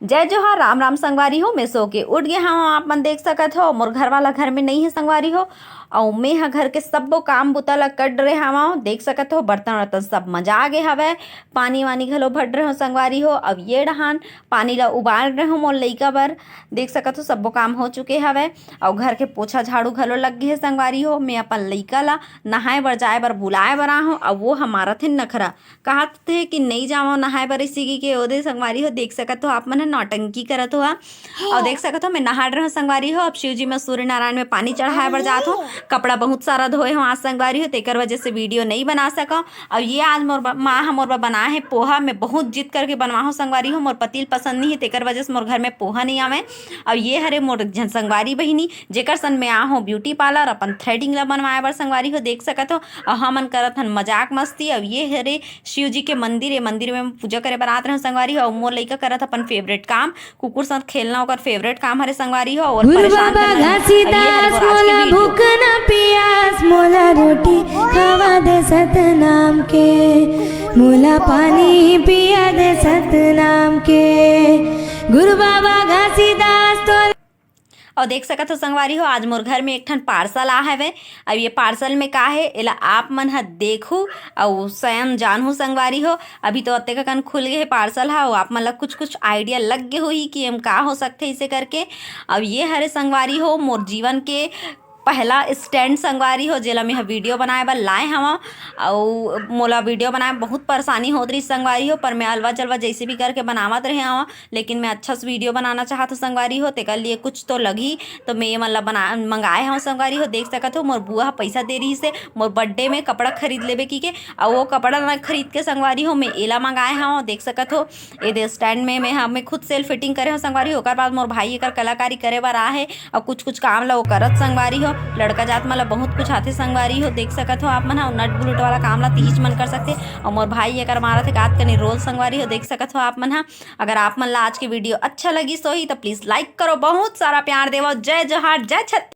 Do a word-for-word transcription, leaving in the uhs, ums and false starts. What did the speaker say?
जय जोहार, राम राम संगवारी हो। मैं सो के उठ गे हवं, आप मन देख सकत हो, मोर घर वाला घर में नहीं है संगवारी हो। अउ मैं ह घर के सब्बो काम बुता ला कर डरे हवं, देख सकत हो, बर्तन वर्तन सब मजा गे हवय, पानी वानी घलो भर रहे हो संगवारी हो। अब ये डहान पानी ला उबाल रहे हो मोर लइका बर, देख सकत हो, सब्बो काम हो चुके हवय। अउ घर के पोछा झाड़ू घलो लग गे हे संगवारी हो। मैं अपन लइका ला नहाए बर जाए बर बुलाए बर आहूं, अउ वो ह मारत हे नखरा, कहत हे कि नई जावं नहाए बर, इसी के ओदे संगवारी हो, देख सकत हो आप मन ह नौटंकी करत हो। अउ देख सकत हो, मैं नहा डरे हंव संगवारी हो। अब शिव जी में सूर्य नारायण में पानी चढ़ाए बर जात हंव। कपड़ा बहुत सारा धोए हंव आज संगवारी हो, तेकर वजह से वीडियो नई बना सकंव। अउ ये आज मोर ब-, माँ ह मोर बर बनाए हे पोहा। मैं बहुत जिद करके बनवा हंव संगवारी हो, मोर पति ल पसंद नहीं हे, तेकर वजह से मोर घर में पोहा नई आवे। अउ ये हरे मोर एक झन संगवारी बहिनी, जेकर सन मैं आ हंव ब्यूटी पार्लर अपन थ्रेडिंग ला बनवाए बर संगवारी हो, देख सकत हो। अउ हमन करत हन मजाक मस्ती। अउ ये हरे शिव जी के मंदिर, ये मंदिर में पूजा करे बर आत रहे संगवारी हो। अउ मोर लइका करत अपन फेवरेट काम, कुकुर साथ खेलना ओकर फेवरेट काम हरे संगवारी हो। अउ गुरु परेशान बाबा करना नहीं। अउ ये हरे घासीदास मोर आज के मोला वीडियो। भूख न पियास, मोला रोटी खवा दे सतनाम के, मोला पानी पिया दे सतनाम के। गुरु बाबा घासीदास तो अउ देख सकत हो संगवारी हो, आज मोर घर में एक ठन पार्सल आ हवे। अब ये पार्सल में का हे, एला आप मन ह देखहू अउ स्वयं जानहू संगवारी हो। अभी तो अतेक अकन खुल गे हे पार्सल ह, अउ आप मन ला कुछ कुछ आइडिया लग गे होही कि एम का हो सकथे इसे करके। अब ये हरे संगवारी हो, मोर जीवन के पहला स्टैंड संगवारी हो, जेला मैं ह वीडियो बनाए बर लाए हवं। अउ मोला वीडियो बनाए में बहुत परेशानी होत रहिस संगवारी हो, पर मैं अलवा चलवा जैसे भी करके बनावत रहे हवं, लेकिन मैं अच्छा से वीडियो बनाना चाहत हूँ संगवारी हो, तेकर लिए कुछ तो लगही। तो मैं ये मन ला बना, मंगाए हवं संगवारी हो। देख सकत हो, मोर बुआ ह पैसा दे रहिस हे मोर बर्थडे में कपड़ा खरीद लेबे की के, अउ वो कपड़ा ना खरीद के संगवारी हो, मैं एला मंगाए हवं। देख सकत हो, ये दे स्टैंड में मैं, हमें खुद सेल फिटिंग करे हवं संगवारी हो। ओकर बाद मोर भाई एकर कलाकारी करे बर आ हे, अउ कुछ कुछ काम ला वो करत संगवारी हो। लड़का जात मन ला बहुत कुछ आथे संगवारी हो, देख सकत हो आप मन ह। नट बुलट वाला काम ला तीज मन कर सकथे। अउ मोर भाई एकर मारत हे कात कनी रोल संगवारी हो, देख सकत हो आप मन ह। अगर आप मन ला आज के वीडियो अच्छा लगिस होही त प्लीज लाइक करो, बहुत सारा प्यार देवो। जय जोहार, जय छत्तीसगढ़।